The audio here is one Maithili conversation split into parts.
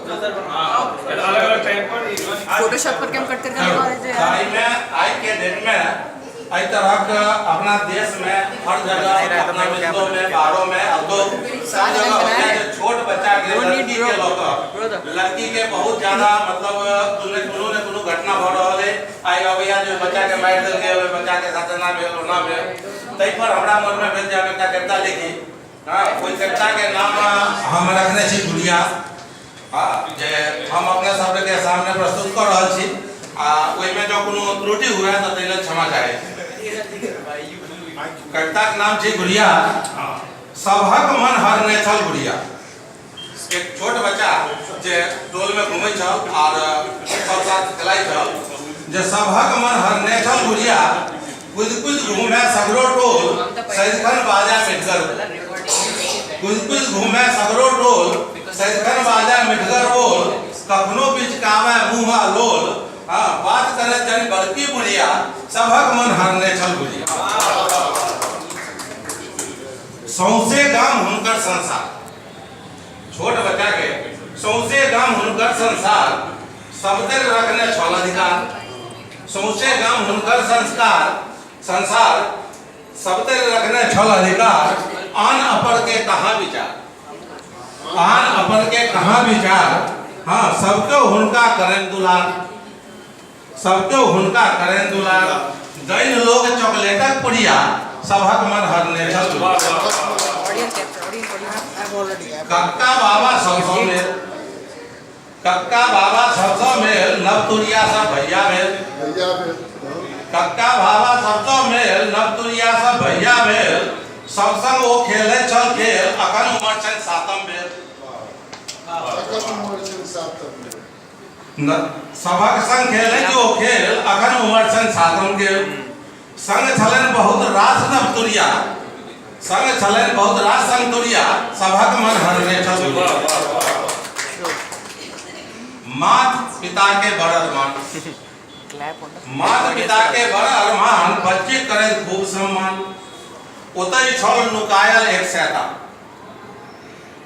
अलग अलग टाइम पर फोटोशॉप करके हम कट करके लगा देते हैं यार। एहिमे आइ के डेट में एहि तरहक अपना देश में हर जगह, अपना मिथिलो में, बाहरो में, अब तो सब जगह होता है जे छोट बच्चा के, लड़की के लऽ कऽ, लड़की के बहुत ज्यादा मतलब कोनो ने कोनो घटना भऽ रहल है। आइ अबैया जे बच्चा के मारि देलकै, ओहि बच्चा के साथ एना भेल, ओना भेल। ताहि पर हमरा मन में भेल जे हम एकटा कविता लिखी। हाँ, ओहि कविता के नाम हम रखने छी गुड़िया। हाँ, जे हम अपने सबके सामने प्रस्तुत कऽ रहल छी आ ओहिमे जँ कोनो त्रुटि हुए तऽ ताहि लेल क्षमा चाहै छी। कविताक नाम छै गुड़िया। सभक मन हरने छल गुड़िया। एक छोट बच्चा जे टोल में घूमै छल आर सब साथ खेलाइ छल, जे सभक मन हरने छल गुड़िया, कुदि कुदि घूमे सगरो टोल, सदिखन बाजा मिठगर। कुदि कुदि घूमे सगरो टोल, सदिखन बाजा मिठगर बोल, कखनो बिचकावे मुँह लोल। हाँ, बात करे जन बड़की बुढ़िया, सभक मन हरने छल गुड़िया। सौंसे गाम हुनकर संसार, छोट बच्चा के सौंसे गाम हुनकर संसार, सबतरि रखने छल अधिकार। सौंसे गाम हुनकर संस्कार संसार, सबतरि रखने छल अधिकार। आन अपर के कहाँ विचार, आन अपर के कहाँ विचार। हाँ, सबके हुनका करें दुलार, सबके हुनका करें दुलार। दैन लोग चॉकलेटक पुड़िया, सभक मन हरने छल। कक्का बाबा सबसँ मेल, कक्का बाबा सबसँ मेल, नवतुरिया सब भैया भेल। कक्का बाबा सबसँ मेल, नवतुरिया सब भैया भेल। सब संग ओ खेलै छल खेल, अखन उमर छनि सातम भेल। सभक संग खेलैत ओ खेल, अखन उमर छनि सातम गेल। संग छलनि बहुत रास नवतुरिया, संग छलनि बहुत रास संगतुरिया, सभक मन हरने छल। मात पिता के बड़ अरमान, मात पिता के बड़ अरमान, बच्चे करैत खूब सम्मान। ओतहि छल नुकायल एक शैतान।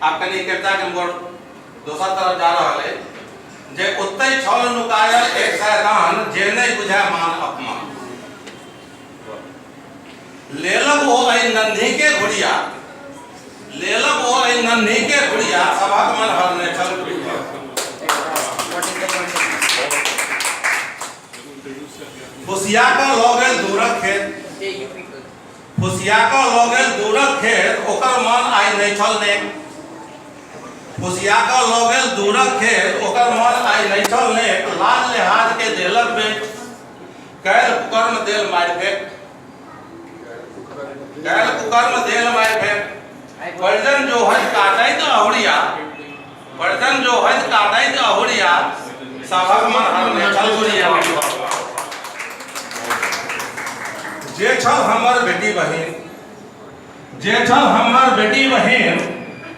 आब कनि कविता के मोड़ दोसर तरफ जा रहल है, जे ओतहि छल नुकायल एक शैतान, जे नहि बुझाय मान अपमान। लेलक ओ एहि नन्ही के घुड़िया, लेलक ओ एहि नन्ही के घुड़िया, सभक मन हरने छल। फुसिया कऽ लऽ गेल दूरक खेत, फुसिया कऽ लऽ गेल दूरक खेत, ओकर मन आइ नहि छल नेक। फुसिया कऽ लऽ गेल दूरक खेत, ओकर मन आइ नहि छल नेक। लाज लिहाज के देलक बेच, कैल कुकर्म देल मारि फेक, कैल कुकर्म देल मारि फेक। परिजन जो हज काटैत अहुरिया, परिजन जो हज काटैत अहुरिया, सभक मन हरने छल गुड़िया। जे छल हमर बेटी बहिन, जे छल हमर बेटी बहिन,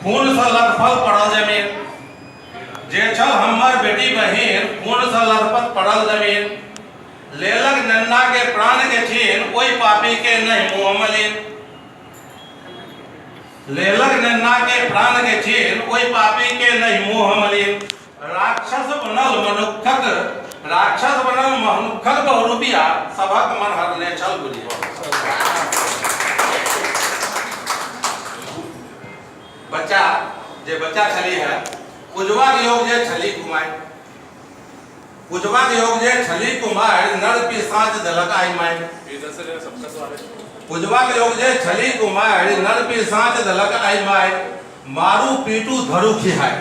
खून से लथपथ पड़ल जमीन। जे छल हमर बेटी बहिन, खून से लथपथ पड़ल जमीन। लेलक नन्ना के प्राण के छीन, ओहि पापी के नहीं मुँह मलिन। लेलक नन्ना के प्राण के छीन, ओहि पापी के नहीं मुँह मलिन। राक्षस बनल मनुक्खक, राक्षस बनल मनुक्खक बहुरूपिया, सभक मन हरने छल गुलिया। बच्चा जे बच्चा छली है, पूजबाक योग जे छली कुमारि, पूजबाक योग जे छली कुमारि, नर पिसाच देलक आइ मारि। पूजबाक योग जे छली कुमारि, नर पिसाच देलक आइ मारि। मारू पीटू धरू खिहाय,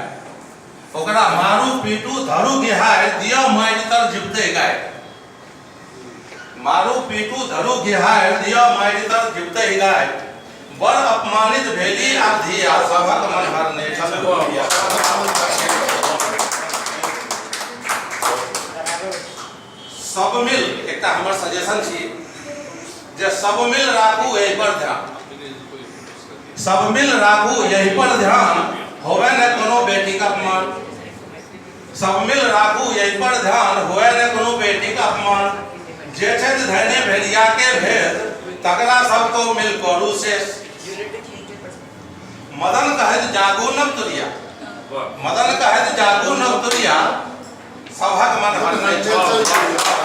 ओकरा मारू पीटू धरू गिहाय, दिया मारि तर जीवते गाय। मारू पीटू धरू गिहाय, दिया मारि तर जीवते गाय। बड़ अपमानित भेली आब धिया, सभक मन हरने छल। सब मिल एकटा हमर सजेशन छी जे सब मिल राखू एहि पर ध्यान, सब मिल राखू यही पर ध्यान, होवे न कोनो बेटी का अपमान। सब मिल राखू यही पर ध्यान, होवे न कोनो बेटी का अपमान। जे छथि धैने भेड़िया के भेद, तकरा सबको मिल करू शेष। मदन कहैत जागू नव तुरिया, मदन कहैत जागू नवतुरिया, सभक मन हरने छल।